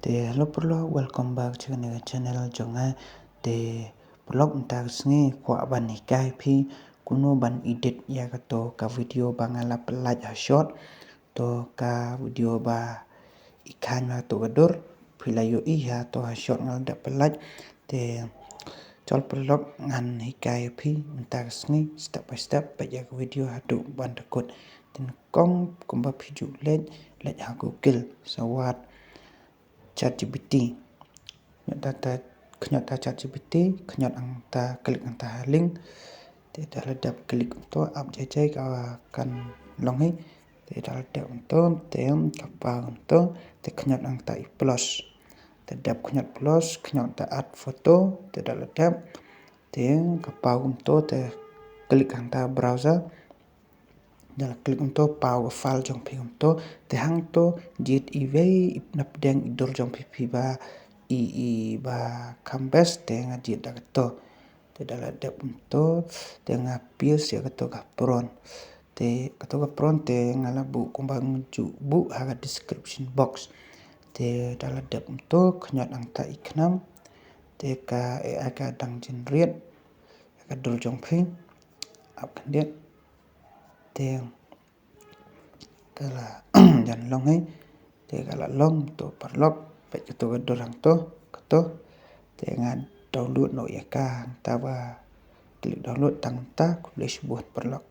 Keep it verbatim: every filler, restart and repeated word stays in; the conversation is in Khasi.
Te hello paralok, welcome back to the channel jong nga. Te paralok, mynta ka sngi kwah ban hikai phi kumno ban edit ïa kato ka video ba nga la pyllait ha short. To ka video ba i khan ma to ka dur, phi la ïohi ha to ha short nga la dep pyllait. Te chal paralok, ngan hikai phi mynta ka sngi step by step, peit ïa ka video haduh ban da kut. Te nyngkong kumba phi ju leit, leit ha Google, sa wad ChatGPT. Khñiot ta, ta, khñiot ta ChatGPT, khñiot hangta, click hangta ha link. Te da la dep click kumto, ap jai jai ka kan long hi. Te da la dep kumto, te ka paw kumto, te khñiot hangta i plus. Te dep khñiot plus, khñiot ta add photo, te da la dep. Te ka paw kumto, te click hangta browser. Da la click kumto, paw ka file jong phi kumto. Te hangto jied iwei i napdeng i dur jong phi, phi ba i, i ba kham best, te nga jied da kato. Te da la dep kumto, te nga paste ïa kato ka prompt. Te kato ka prompt te nga la buh kumba nga ju buh ha ka description box. Te da la dep kumto, khñiot hangta i khnam. Te ka A I ka dang generate ïa ka dur jong phi. Ap khyndiat. Te ka la jan long hi. Te ka la long to paralok. Peit kato ka dur hangto, kato. Te nga download noh ïa ka hangta ba click download tang ta, khublei shibun paralok.